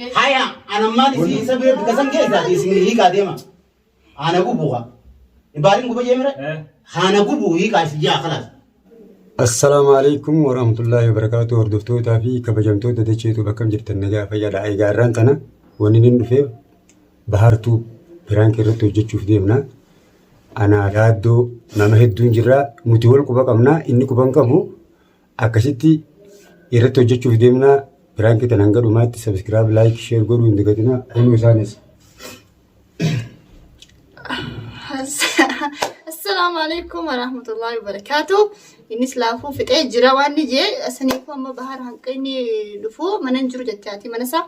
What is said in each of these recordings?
Haya, anammaan isii isa bira bika san keessaati isin hiikaa deema. Ana gubu haa. Baariin guba jeemire? Haana gubu hiikaa isin jaa kalaas. Assalaamu alaikum warahmatullahi wabarakatuh. Hordoftootaa fi kabajamtoota dacheetu bakkam jirtan nagaa fayyaadha. Egaa irraan tana wanni inni dhufeef bahartuu piraank irratti hojjechuuf deemna. Anaa yaaddoo nama hedduun jirra. Nuti wal quba qabna inni quba hin qabu. Akkasitti irratti hojjechuuf deemna. Piraankii tana hanga dhumaatti sabiskiraayib, laayik, sheer godhuu hin dagatinaa. Kunuu isaanis. Assalaamu alaikum warahmatullahi wabarakatuh. Innis laafuu fixee jira waan ni jee saniifuu amma bahar hanqinni dhufu mana hin jiru jettee haati mana isaa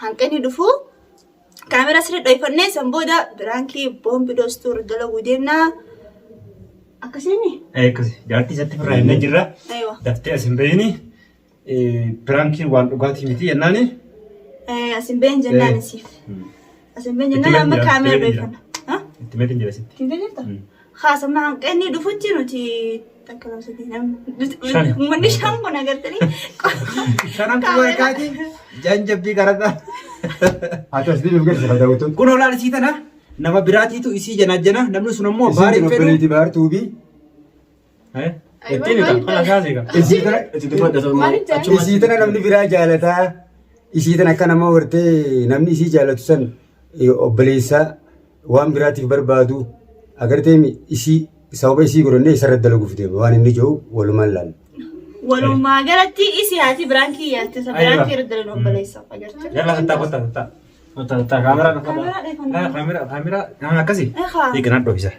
hanqinni dhufu kaameraa sirrii dhoyfannee san booda biraankii boombi dhoostuu irra dalaguu deemna. Akkasiini? Akkasi jaartii isatti firraa hin jirra. Aywa. Daftee as hin bahini. Piraankiin waan dhugaatii miti jennaani. As hin bahin jennaan isiif. As hin bahin jennaan amma kaameraa dhoyfanna. Itti meetiin jira sitti. Itti jirta? Haasama hanqinni dhufutti nuti takka lama sadii namni Shan. uummanni shan kun agartanii. Shanan kun warqaati. Janjabbii garata. Ati as deebiif garsiisa daawwattoota. Kun olaan isii tana nama biraatiitu isii jana jana namni sun ammoo Isiin baariin tun fedhu. obboleettii bahartuu fi Ittiin hiika. Kana kaasee egaa. isii tana isii tana namni biraa jaalataa. Isii tana akka nama hortee namni isii jaalatu san obboleessaa waan biraatiif barbaadu agartee isii sababa isii godhannee isarra dalaguuf deema waan inni jiru walumaan laalla. Walumaa galatti isi haati biraankii yaatti isa biraankii irra dalan obboleessa agartee. Yalla tattaa kottaa tattaa. Kottaa tattaa kaameraa dhufa. Kaameraa dheefanna. Kaameraa kaameraa nama akkasii. Eegaa. Eeganaa dhoofisa.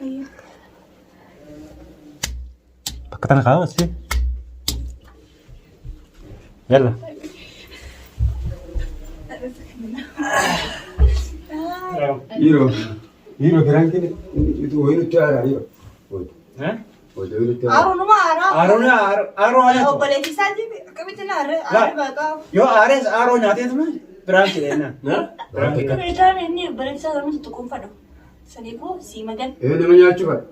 Bakka tana kaa'u asii. Yalla. Dhiiroo dhiiroo piraankiin wayii nutti haaraa dhiiroo. Wayii nutti haaraa. Aaroonuma aaraa. Aaroon aaroo nyaatu. Obboleessi isaatii akkamitti na aaree aaree baaqaa. Yoo aarees aaroo nyaateetuma biraan jedheenna. Beekaan inni obboleessi isaa namni tuttuquun fadhu. Saniifuu sii magan. Ee nama nyaachuu fadha.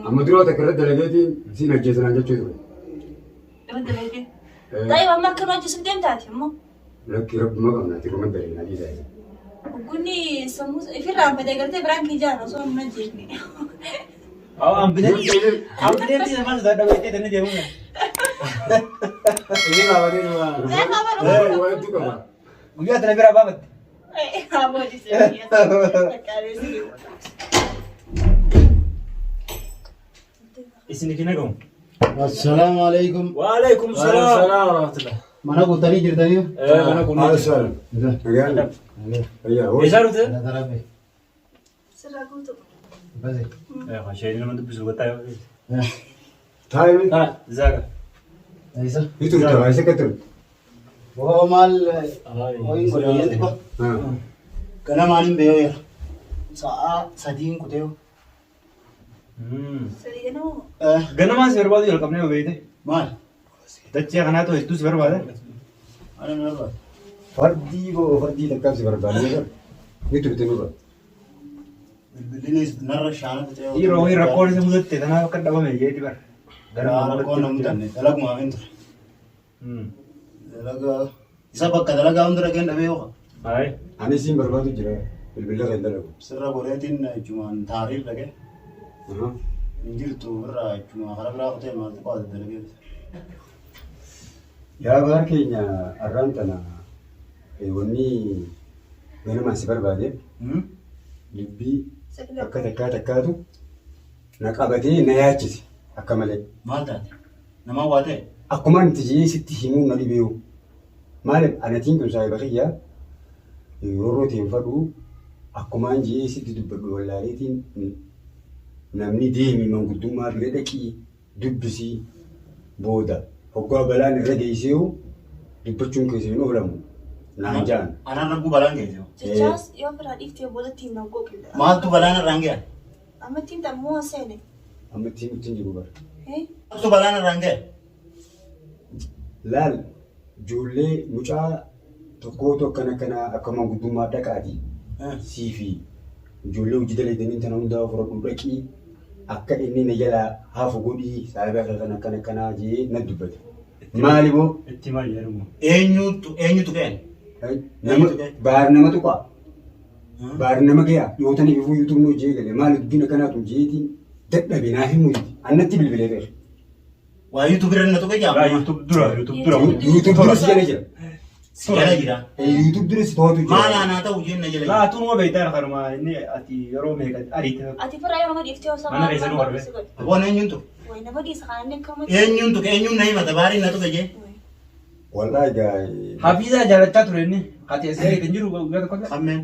Amma duroo takka irra dalageetiin siin ajjeesanaan jechuu ture. Irra dalagee. Taa'ee amma akka nu ajjeesuuf deemtaati immoo. Lakki rabbuma qabna ati kuma dalaginaa dhiisaa isa. Uggunni sammuu ifirraa hanfatee gartee biraan kii jaarra osoo hin ajjeefne. Ambileetii nama sodaadha beektee tanni deemu. Inni baafatee dhuma. Waa hedduu qaba. Guyyaa tana biraa baafatte. Isin ikin nagamu. Assalaamu alaikum. Waalaikum salaam. Mana guutanii jirtanii? Mana Haala kunneen. saalan. Nagaan. Fayyaa. Hoo. Eessaa dhufte? Rabbi. Sirraa guutuu. Basi. Isheen nama dubbisu gattaa yoo ta'e. Taa'ime. Zaaga. Isa. Ni turte isa akka turte. Oo maal ho'iin godhe yeenti ko. Ganamaan hin beeyoo jira. Sa'a sadiin kutee. Sadii ganama. Ganamaan si barbaadu jalqabnee yoo beekte. Maal? Dachee kanaatu hedduu si barbaada. Ana na barbaada. Fardii boo fardii takkaaf si barbaadne ni turte nurra. Bilbillinis narra shaana fixee. Dhiiroo wayii rakkoon isa mudatte tanaaf akka dhabame jeeti bara. Ganama rakkoon na mudanne dalagumaaf hin ture. Dalagaa isa bakka dalagaa hunda dhaqeen dhabee yoo Ayi. Ani siin barbaadu jira bilbila kan dalagu. sirra godheetiin jechumaan taariif dhaqee hin jirtu irraa jechumaa karaa biraa kutee maaltu qo'ate dalagee. Yaa baar keenya arraan tana wanni ganamaan si barbaadeef dubbii akka takkaa takkaatu na qabatee na yaachise akka malee. Maal taate? Namaa waa ta'e? Akkuma anti jee sitti himuu na dhibeewu. Maaliif anatiin kun saahiba kiyya roorroo ta'e hin fadhu akkumaan jee sitti dubbadhu wallaaleetiin namni deemi manguddummaa bira dhaqii dubbisii booda hoggaa balaan irra geesseewu dubbachuun keessa hin oolamu naan ja'an. Anaan ragguu balaan geesse. Jechaas yoo ofirraa dhiiftee boodatti hin goqille. Maaltu balaan irraan gahe? Amma ittiin xammoo seene. Amma ittiin ittiin jiru bara. Maaltu balaan irraan gahe? Laal ijoollee mucaa tokkootu akkana akkana akka manguddummaa dhaqaati sii fi ijoollee hojii dalaydanii tana hundaa fudhadhu dhaqii akka inni na jalaa hafu godhii saahiba kee kan akkana akkanaa jee na dubbate. Maali boo? Itti maal jedhamu? Eenyutu eenyutu ka'e? Nama baar nama tuqaa. Baar nama gayaa dhiyootan ifuu yuutuub hojii eegale maal dubbiin akkanaatu jeetiin dadhabe naa himuu dide. Annatti bilbilee beeka. Waa YouTube irra na tuqe Laa jaama. YouTube dura YouTube dura. Yuutuub dura si jala jira. Si jala jira. Yuutuub dura si to'atu Maal jira. aanaa ta'u jeen na jala Laa jira. atuu beektaa kanuma inni ati yeroo meeqa ariite. Ati firraa yeroo dhiiftee osoo Mana keessa nu warbe. Aboon eenyuun tuqe? Way nama dhiisa kana inni akkama. Eenyuun tuqe? Eenyuun na himata? Baariin na tuqe jee. Wallaahi gaa. Hafiizaa jaalachaa ture inni. Ati asii ariite hin jiru guyyaa tokko illee. Kammeen.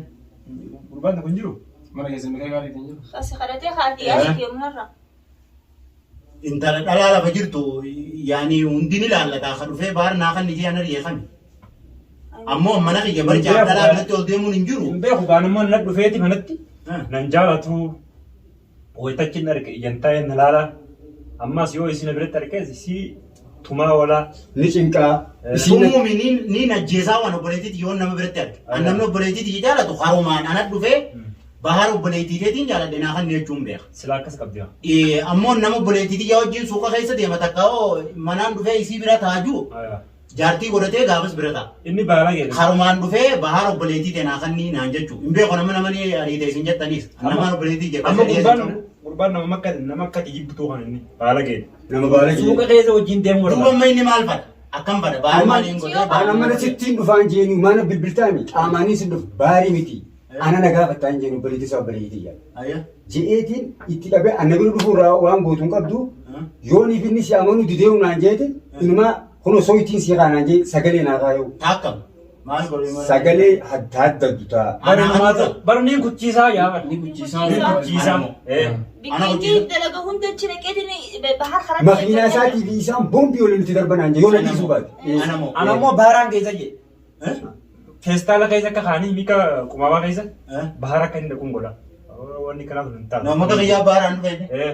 Gurbaan tokko hin jiru. Mana keessa mirga gaarii hin jiru. Asi kadhatee haati asii deemunarra. Intala dhalaa lafa jirtu yaani hundi ni laallataa ka dhufee baar naa kan ijee ana riyeekame. Ammoo mana kiyya barcaa dhalaa biratti ol deemuun hin jiru. Hin beeku gaanummaan na dhufeeti manatti. Nan jaalatu wayitachi hin arge ijaan taa'ee na laala. Ammas yoo isin biratti argees isii tumaa oolaa. Ni cinqaa. Isiin Tumuumi ni najjeesaa waan obboleettiiti yoo nama biratti arge. An namni obboleettiiti jaalatu harumaan ana dhufee bahar obboleettiiteetiin jaaladhe naa kan jechuun beeka. Silaa akkas qabdi. Ammoo nama obboleettiiti yaa wajjin suuqa keessa deema takka hoo manaan dhufee isii bira taaju jaartii godhatee gaafas bira ta'a. Inni baalaa geedha. Harumaan dhufee bahar obboleettii teenaa kan ni naan jechuu. Hin beeku nama namani ariite isin jettaniis. Namaan obboleettii jee. Amma gurbaan gurbaan nama akka nama akka jibbituu kan inni Baala geedha. nama baala Suuqa jira. keessa wajjin deemu Duuba barbaada. amma inni maal fada? Akkam fada? Bahar maaliin godhee? Ana mana sittiin dhufaan jeenu mana bilbiltaami qaamaanis hin dhufu baarii miti. Ana na gaafattaan jeenu obboleettii isaa obboleettii yaa. Ayya. Je'eetiin itti qabee anna bira dhufuu irraa waan gootu hin qabdu yooniif inni si amanuu dideewu naan jeete inumaa kun osoo ittiin si kaanaan jee sagalee naa kaayoo. Taakkam. Maal godhee maal? Sagalee hadda addaddu ta'a. Bara namaatu bara niin kuchiisaa yaa bara. Ni guchiisaa. Ni kuchiisaa. Ana Bikki inni dalaga hunda achi dhaqeetiin bahar karaa. Makiinaa isaatii fi isaan boombii waliin itti darbanaan jee yoo na dhiisuu baate. Ana moo? Ana immoo baaraan keessa jee. Feestaala keessa akka kaanii miika qumamaa keessa Eh? bahara akka inni dhaquun godha. Wanni kanaaf hin taatu. Namoota kiyyaa baharaan dhufee.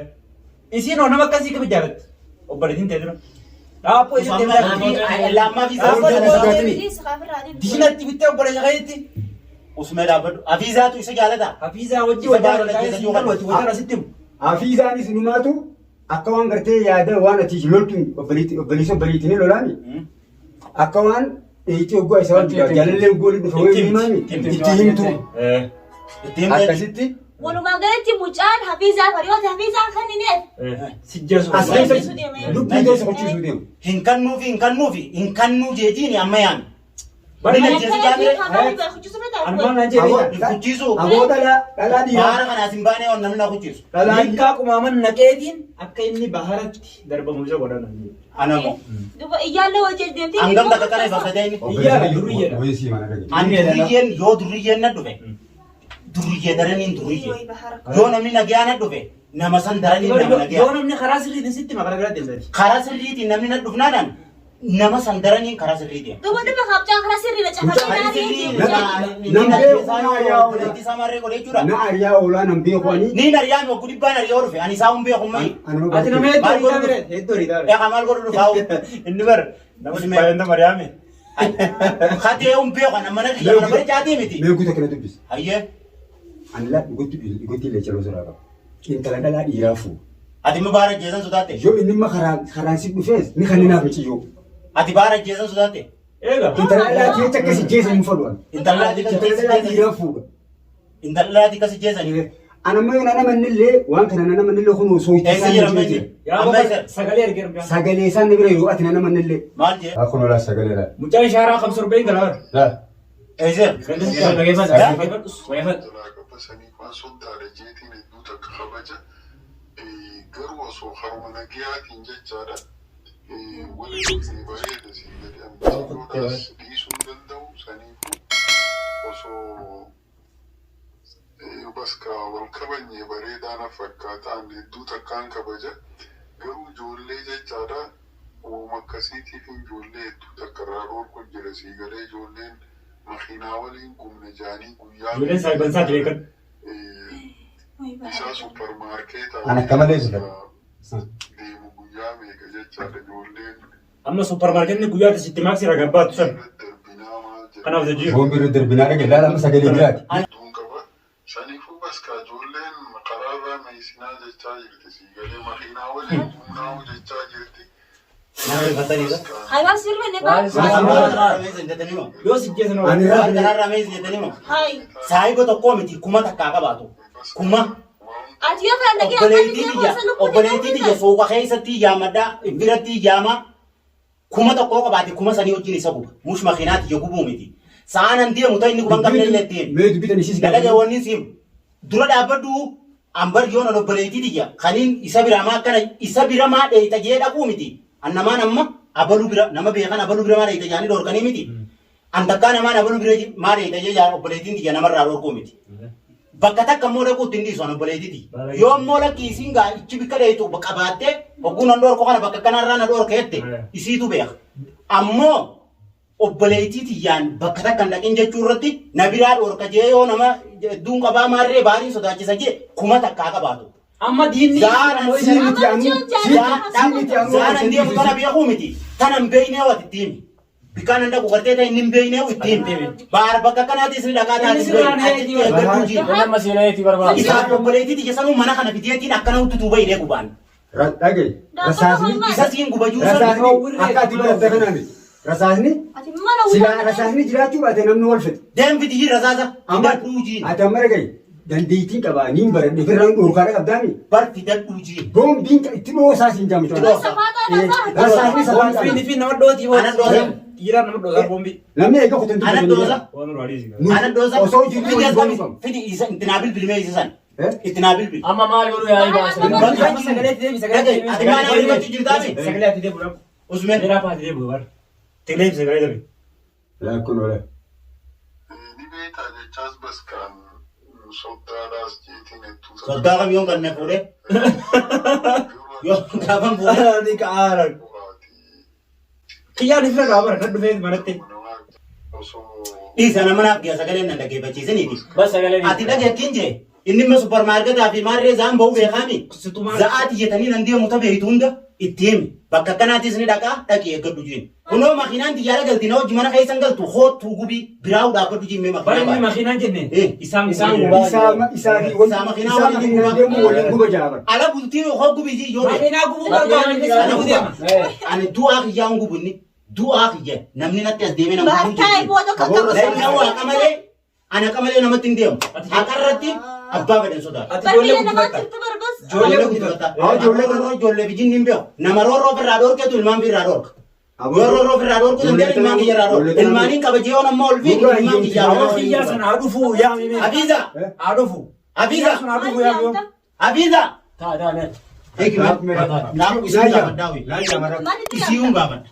Isiin hoo nama akkasii kami jaalatti? Obboleettiin ta'e dura. Dhaabboo isiin ta'e jaalatti. Lammaa fi Dhaabboo isaa. isiin Diinatti bittee obboleessa keetti. Usmee dhaabbadhu. Afiizaatu isa jaalataa? Hafiizaa wajjin wajjin wajjin wajjin wajjin asitti himu. Hafiizaanis inumaatu akka waan gartee yaada waan ati loltuun obboleessa obboleettiin lolaami. Akka waan dheeyitee oggaa isa waan jaalallee oggaa waliin dhufe wayii himaami itti himtu. Itti himtee. Akkasitti Walumaa galatti mucaan hafiizaa fariyoota hafiizaan kan inni Sijjeesu. as keessa lubbii keessa qochiisuu deemu. Hin kannuufi hin kannuufi hin kannuu jeetiin amma yaami. Bari Ni najjeesu jaamire. Anumaan naan jee beektaa? Hin kuchiisu. Aboo dhalaa dhalaa dhiiraa. Bahara kanaas hin baanee waan namni na kuchiisu. Dhalaa Hiikkaa qumaaman naqeetiin akka inni baharatti darbamu isa godhan. Ana moo? Duba iyyaallee hojii deemtee. Hangam takka kana ifafatee inni. Iyyaadha, durriyyeedha. Obboleessi mana dhagaye. Ani durriyyeen yoo durriyyeen na dhufe durriyyee daraniin durriyyee. Yoo namni nagayaa na dhufe nama san daraniin nama Yoo nagayaa. namni karaa sirriitiin sitti hima karaa biraa deemtati. Karaa sirriitiin namni na dhufnaadhaan nama san daraniin karaa sirrii deema. Duba duba kaabcaa karaa sirrii Karaa sirrii Nam beeku na ariyaa oolaa. obboleettii isaa maarree godhee jechuudha. Na ariyaa oolaa nan beeku ani. Niin ariyaa mi oggu dhibbaan ariyaa dhufe ani isaa hin beeku mayi. Anuma Ati nama hedduu horiitaa bire hedduu horiitaa bire. Egaa maal godhu dhufaa Inni bar Nama baay'een nama ariyaame. Katee hin beeku ana mana kiyya mana barcaatii miti. Meeguu takka na dubbisi. Hayyee Ani laa dhugotti dhugotti illee caloo soraa qaba. Intala dhalaa dhiiraa fuudhu. ati immoo baara jeesan sodaatte. Yoo inni imma karaan si dhufees ni kanninaaf miciyyoo. Ati baara jeesan sodaatte. Eega. Intala dhalaa jecha akkasi jeesan hin fadhu ani. Intala Intala dhalaa dhiiraa fuudha. Intala akkasi jeesan. Ana ammoo yoo na namannillee waan kana na namannillee kun osoo itti Eessa isaan jira jira manni? jira. Yaa Amma baba isa sagalee erge ergaa. Sagalee isaan na bira yeroo ati na namannillee. maal jee? Kun olaa sagalee laa. Mucaan shaaraa kam sorbee hin galaa. Laa. Eessa? Dhageeffadhu. Dhageeffadhu. jalaa qabasanii waan soddaadha jeetiin hedduu takka kabaja. Garuu osoo haruma nagayaatiin jechaadha. Wali dhufne bareeda sii gadi ammaas dhiisuu hin danda'u saniifuu osoo baska wal kabajne bareedaa na fakkaataan hedduu takkaan kabaja. Garuu ijoollee jechaadha uuma akkasiitiif ijoollee hedduu takka irraa dhorku jira sii galee ijoolleen makiinaa waliin gumna jaanii guyyaa Ijoolleen saayiban isaati beekan. isaa supparmaarkeetaa Ani akka malee sodaadha. deemu guyyaa meeqa jechaadha ijoolleen Amma supparmaarkeetni guyyaa sitti maaksii irraa gabbaatu san. darbinaa maal Kanaaf jijjiiru. Boombii irra darbinaa dhagaye laala amma sagalee biraati. hedduun qaba. Saniifuu baska ijoolleen karaarraa meesinaa jechaa jirti sii galee makiinaa waliin gumnaa'u jechaa jirti. Nama rifataniidha. Hai maal sirbanne baa? Yoo si jeesan Ani rafne. Hai. Saayiba tokkoo miti kuma takkaa qabaatu. Kuma Ati yoo kana nagee obboleettii tiyya obboleettii tiyya suuqa keessatti yaamadhaa biratti yaama kuma tokkoo qabaate kuma sanii wajjin isa guba. Mush makiinaa tiyya gubuu miti. Sa'aan an deemu ta'e inni guban qabne illee deemu. Mee dubbitan isiis Dalaga wanni siim dura dhaabbadhu ambar yoon an obboleettii tiyya kaniin isa biraa maa akkana isa bira maa dheeyta jee dhaquu miti. An namaan amma abaluu bira nama beekan abaluu bira maa dheeyta jaanii dhorkanii miti. An takkaa namaan abaluu bira maa dheeyta jee jaa obboleettiin tiyya namarraa dhorkuu miti. Bakka takka immoo dhaquu ittiin dhiisu an obboleettii tiyya. Yoo immoo lakki isiin gaa ichi bikka dheeytu qabaattee hogguu nan dhorku kana bakka kanarraa na dhorka jette isiitu beeka. Ammoo obboleettii tiyyaan bakka takka hin dhaqin jechuu irratti na biraa dhorka jee yoo nama hedduun qabaa maarree baariin sodaachisa jee kuma takkaa qabaatu. Amma diinni Zaaran Sii miti anuu. Sii miti anuu. Zaaran deemu tana beekuu miti. Tana hin beeknee wati itti himi. Bikkaan hin dhaqu gartee ta'e inni hin beeknee itti himi. Baar bakka kanaatis ni dhaqaa taate Inni sirraan achitti eeggadhuu jiru. Nama seenaa barbaada. Isaan obboleettii tiyya sanuu mana kana fideetiin akkana hudduu bahee gubaan. Dhagaye. Rasaasni. Isa siin gubajuu sana Rasaasni akka ati baratte kanaa miti. Rasaasni Ati mana silaa rasaasni jiraachuu baate namni wal fixa. deem fidii rasaasa. Amma Fidadhuu jiin. ati amma dhagaye dandeettiin qabaa niin baradhe ofirraan dhorkaadha qabdaami. Bar fidadhuu jiin. Boombiin itti dhoosaa siin jaamu. Itti dhoosa. Rasaasni safaa Boombiin fi nama dhootii Ana dhoosa. Dhiiraan nama dhoosaa boombii. Namni eega kutan Ana dhoosa. Waan nu adiisi. Ana dhoosa. Osoo jirtu Fidi waliin as qabi. boombifamu. Fidi isa itti naa bilbili mee isa san. Itti naa bilbili. Amma maal godhu yaa'ii baasa. Bakka Sagalee ati deebi sagalee Dhagaye ati maal naa bilbilachuu jirtaami? Sagalee ati deebi dhabu. Usmeen. Dheeraa fa'aa ati deebi bara. Telee sagalee deebi. Laakkoon oola. Ni beektaa jechaas bas kan soddaadhaas jeetiin hedduu takka. Soddaa kam yoon kan na fuudhee? Yoo gaafan fuudhee. Ni ka'aaran. Kiyyaan ifira qaba bara kan dhufee manatti. Osoo Dhiisa nama naaf gaya sagaleen nan dhaggeeffachiisaniiti. Bas sagalee. Ati dhageettiin jee inni immoo supparmaarketaa fi maarree zaan ba'uu beekaami. Za'aati jetanii nan deemu ta beektu hunda itti himi. Bakka akkanaatis ni dhaqaa dhaqi eeggadhu jeen. Kunoo makiinaan xiyyaara galti na hojii mana keessan galtu hoottuu gubii biraa'uu dhaabbadhu jeen mee Bara inni makiinaa baate. makiinaan jenne isaan Isaan gubaa. gubaa. Isaa isaa fi wal Isaa makiinaa isaa waliin makiinaa guba. deemu waliin guba jaaban. Ala bultii hoo gubii jii yoo beeku. Makiinaa gubuu barbaadu inni Ana gubuu deema. Ani du'aa kiyyaa hin gubunni. Du'aa kiyya namni natti as deemee nama gubuu Baartaa jeen. booda kan qabu. Leenca waaqa malee ana qamalee namatti hin deemu. Haqarratti abbaa fedhan sodaata. Ati ijoollee Barbiyya namaa guddifatta. jirtu barbas. Ijoollee guddifatta. Haa ijoollee Roorroo ijoollee bijinni hin beeku. Nama roorroo ofirraa dhorketu ilmaan ofirraa dhorka. Yoo roorroo ofirraa dhorku danda'e ilmaan kiyya irraa dhorka. Ilmaaniin kabajee yoon amma ol fiigu ilmaan kiyya Amma kiyyaa sana haa dhufu yaami mee. Hafiiza! Haa dhufu. Hafiiza! Sun haa dhufu yaami yoo. Hafiiza! Taa taa mee. Naamu isin gaafadhaa wii. Maalitti Isii hun gaafadha.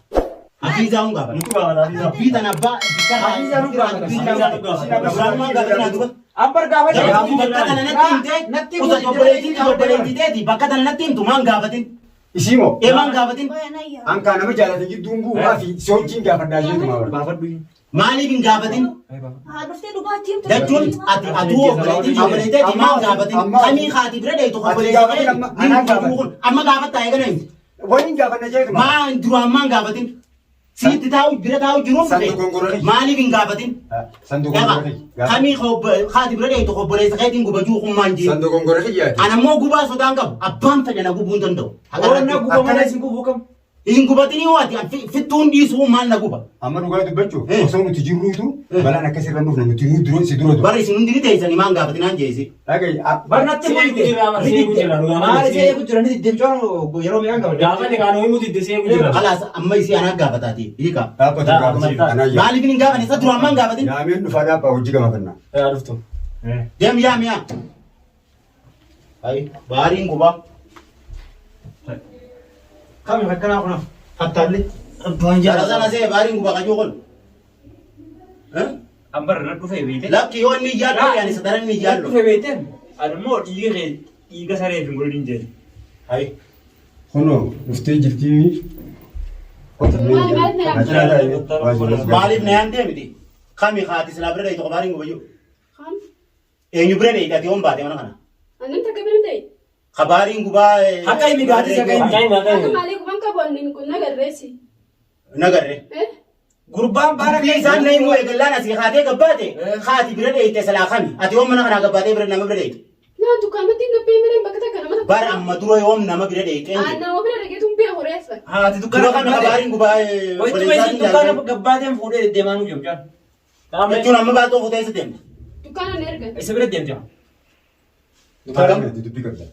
Hafiizaa hun gaafadha. Nutu gaafata Hafiizaa. Dubbii tana abbaa Hafiizaa nu gaafata. Duraanumaan gaafatinaa duba. Ambar gaafa Bakka tana natti himtee Natti uta obboleettiin obboleettii teeti bakka tana natti himtu maan gaafatin. Isii moo? Ee maan gaafatin. Ankaa nama jaalate gidduun bu'uumaa fi si wajjin gaafadhaa jeetuma bara. Baafadhu. Maaliif hin gaafatin? Haa dhuftee dhugaatii himtu. Jechuun ati atuu obboleettii obboleettii teeti maan gaafatin? Kamii haati bira dheeytu Ati obboleettii gaafatin teeti? amma anaan gaafatin. Amma gaafattaa eegana himti. Waliin gaafanna jeetuma. Maa duraan maan gaafatin? Siitti taa'u bira taa'u jiruun Sandu gongora kiyya. maaliif hin gaafatin? Sandu Dhaqa gongora kiyya. kamii haati bira dheeytu obboleessa keetiin gubajuu kummaan jiru. Sandu gongora kiyyaati. Ana immoo gubaa sodaan qabu abbaan fedhe na gubuu hin danda'u. Qoonna guba mana isin gubuu kam. Hin gubatinii waati fittuun dhiisuu maal na guba. Amma dhugaa dubbachuuf Eh. osoo nuti jirruutu balaan akkas irra dhufne nuti nu dura si dura dura. Bara isin hundi ni teessanii maan gaafatinaan jeesi. Dhagayi Bar natti Seeku mul'ite. jira, bar seeku jira, dhugaa Maali malee. seeku jira ni diddeemcoo yeroo meeqaan qaba. Gaafa ni kaanoo himuuti itti seeku jira. Kalaas amma isii anaa gaafataati hiika. dhaabbatu Daa, gaafatu amma anaa yaa. Maaliif hin gaafane isa duraan maan gaafatin? Yaameen dhufaa dhaabbaa hojii gaafannaa. Yaa dhuftu. Deem yaa mi'a. Ayi baariin gubaa. Kami akkanaa kunaaf. Fattaalli. Abbaan Jara sana see baariin gubaa kajuu kun. Ambar na dhufee beekte. Lakki yoo inni iyyaallu yaani isa daran inni Na iyyaallu. dhufee beekte. Ani immoo dhiiga kee dhiiga saree fi godhin jedhe. Ayi. Kunoo dhuftee jirtii. Maaliif na yaandee miti? Kami haati silaa bira dheeytu baariin gubayyuu. Eenyu bira dheeyta ati yoon baate mana kana? Annan takka bira ta'e. Kabaariin gubaa. Akka himi gaaddisa akka himi. Akka himi akka Akka himi. maalee guban qabu annin kun nagarreessi. Nagarre. Eh? Gurbaan baara Dubbii isaan na himuu eegallaan asii haatee gabbaate haati bira dheeyte silaa kami? Ati yoon mana kanaa gabbaatee bira nama bira dheeytu. Naan dukkaanatti hin gabbee malee bakka takka nama takka. Bara amma dura yoom nama bira dheeyxeen Aan nama bira dhaqeetu hin beeku reessa. Haati Dura dukkaana kan kabaariin gubaa Wayituma isin dukkaana gabbaateen fuudhee deemaa nu jiru. Jechuun amma baatoo fuutee isa deemta. Dukkaana na ergan. Isa bira deemte. Dukkaana dubbii qabda.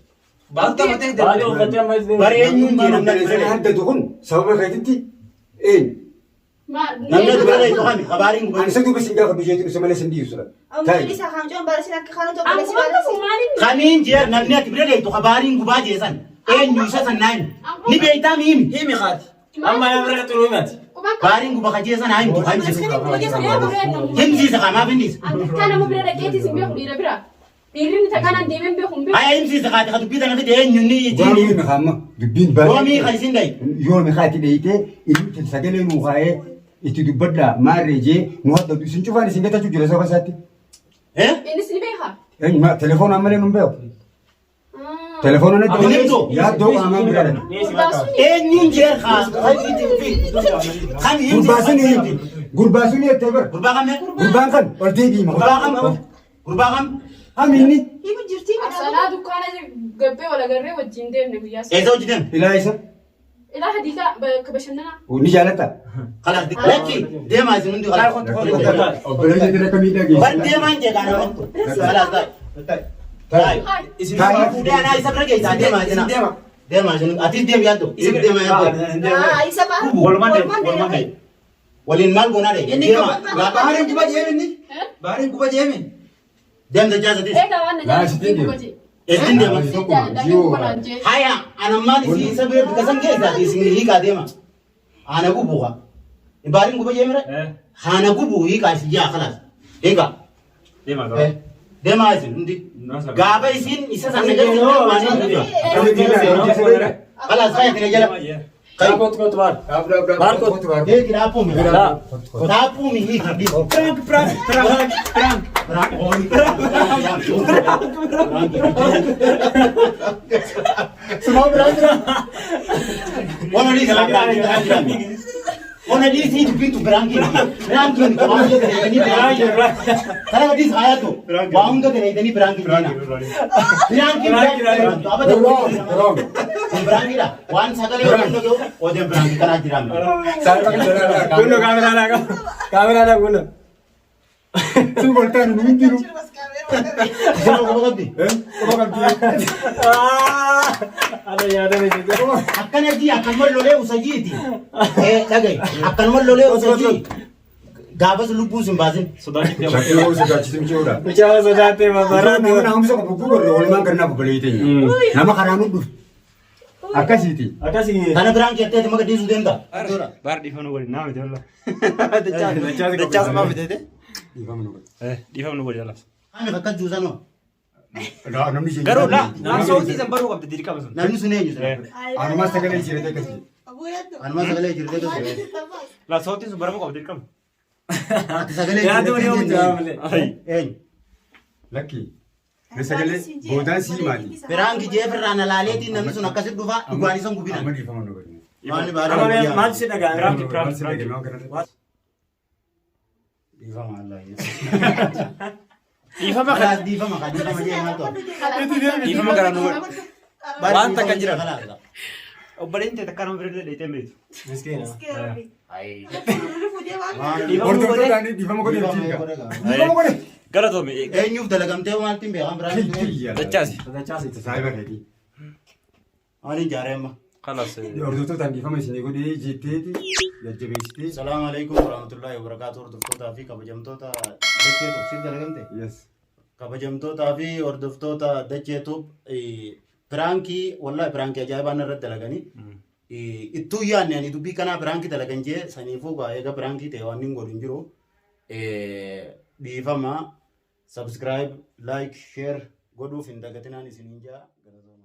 Baatoo uffattee deemte. Bara eenyuun jee namni ati bira Obboleessan dheeyxu. addatu kun sababa keetitti eenyu? Namni ati bira dheeyxu kami kabaariin gubaa. Ani isa duuba sin gaafa biyyeetiin isa malee sin dhiisu. Amma isa kaamcoon barsiin akka kanatu obboleessi Akkuma barsiin. qabu maaliin Kamiin jee namni ati bira dheeyxu kabaariin gubaa jeesan eenyu isa san naan ni beeytaa miimi. Himi haati. Amma nama bira dhaqxu himati. Baariin guba kajeesan haa himtu haa himsiisu. Himsiisa kamaaf himsiisa. Akka nama bira dhaqeetis hin beeku dhiira bira. Dhiirri takkaan deemee hin beeku hin beeku. Haya himsiisa kaati ka dubbii tana fide eenyu ni Waan jiini. himi kaama dubbiin baay'ee. Yoomii kan isin dhayi. Yoomi kaati dheeyitee inni sagalee nuu kaa'ee itti dubbadhaa maarree jee nu haddatu isin cufaan isin gatachuu jira saba isaatti. Eh? Innis ni beeka. Eenyu telefoon ammalee nun beeku. Telefoon Hin himtu? yaaddoo qaamaan bira dha. Eenyuun jeer kaa kan Gurbaa sun himsiisa. gurbaa sun jettee bara. Gurbaa kam Gurbaan kan ol deebiima. Gurbaa kam Gurbaa kam Hami inni Himu jirtii Arsalaa dukkaana gabbee wal agarree wajjin deemne guyyaa sana. Eessa hojjetan? ilaa isa Ilaa hadiikaa bakka bashannanaa. ni jaalatta. Kalaas lakki deemaa isin hundi kalaas. Obboleeyyi bira kamii dhageessa. Bar deemaan jee kaana. Kalaas taa'e. Taa'e. Isin Taa'e fuudhee anaa isa bira geessaa deemaa isin. deema. Deemaa isin atis deemi yaaddu. Isin deemaa yaaddu. Isa baha. Walumaan deema. Walumaan deema. Waliin maal goonaa dha? Inni Deemaa. baariin guba jeemi inni. Baariin guba jeemi. Deemta jaasatis. Egaa waan na Laa, jaallattu sitti guba jee. Eessin deema? Si jaalladha guba naan jee. Haya, anammaan isii isa bira bika san keessa isin hiikaa deema. Ana gubu haa. Baariin guba jeemire? Ana gubu hiikaa isin jaa kalaas. Hiikaa. Deema gaba. Deemaa isin hundi. Gaafa isin isa san nagarsiiftan waan hin deema. Kalaas kaya tina jala. Kayi. Hiiki dhaabbuu mi. Dhaabbuu mi hiiki. Prank prank prank prank. Suma biraan jira. Ona dhiisi biraanki biraanki. Ona dhiisi dubbiin tun biraanki. Biraanki waa hunda dalaydanii biraanki. Kana dhiisi haayatu. Waa hunda dalaydanii biraanki jeena. Biraanki biraanki. Abada Wrong. Kun biraankiidha. Waan sagalee waliin dhaga'u odeen biraanki kanaa jiraame. Kunno kaameraa naa qaba. Kaameraa naa kunno. Si voltaan nu hundinuu. Isin quba qabdi. Quba qabdi. Ana yaadame jechuudha. Akkana jii akkanuma lolee usajiiti. Dhaga'i. Akkanuma lolee usajii. Gaafas lubbuu sin baasin. Sodaachifte. Shakkii hoo sodaachise michoodha. Mucaa sodaattee mabaraa. Nama naamusa qabu gurgurre oolmaan kan naaf obboleeyyi teenya. Nama karaa nu dhufu. Akkasiiti. Akkasii. Kana biraan keettee maka dhiisuu deemta. Baar dhiifama nu godhi naa miti wallah. Dachaas maaf bitete? Dhiifama nu godhe. Dhiifama nu godhi wallah. Ani akkas juusanoo. Laa namni ishee Garuu laa naamsa san baruu qabdi dirqama sun. Namni sun eenyu sana? Anumas sagalee jirate akkasii. Anuma sagalee jirte akkasii. Laa sautiin sun baramuu qabdi dirqama. Ati sagalee Yaaduu ni jirte hojjaa malee. eenyu? Lakki. Ni sagalee boodaan sii maali? Biraanki jeefirraan alaaleetiin namni sun akkasitti dhufa dhugaan isan gubina. Amma dhiifama nu godhe. Maali Amma baaduu maal si dhaga'ame? Prank prank prank. Dhiifama Allah. Dhiifama Kalaas dhiifama kan dhiifama jee maal ta'u? Dhiifama gara nu godhi. Waan takka jiran. Kalaas. Obboleen ta'e takka nama bira dheetee hin beektu. Miskiina. Hordoftoota dhiifama godhe dhiifama godhe. Galatoomi. Eenyuuf dalagamtee maaltiin beekan biraan? Dachaasi. Dachaasi. Saayiba keetii. Maaliin jaaree amma? Kalaas. Hordoftoota dhiifama isinii godhee jetteeti jajjabeessitee. Salaamu alaikum warahmatullahi wabarakatuh hordoftootaa fi kabajamtoota dachee tuub siif dalagamte? Yes. Kabajamtootaa fi hordoftoota dachee tuub piraankii wallahi piraankii ajaa'ibaan irratti dalaganii ittuu yaadne ani dubbii kanaa piraankii dalagan jee saniifuu gaa eega piraankii ta'e waan hin godhu hin jiru dhiifama subscribe like share godhuuf hin dagatinaan isiniin jaa galatoomaa.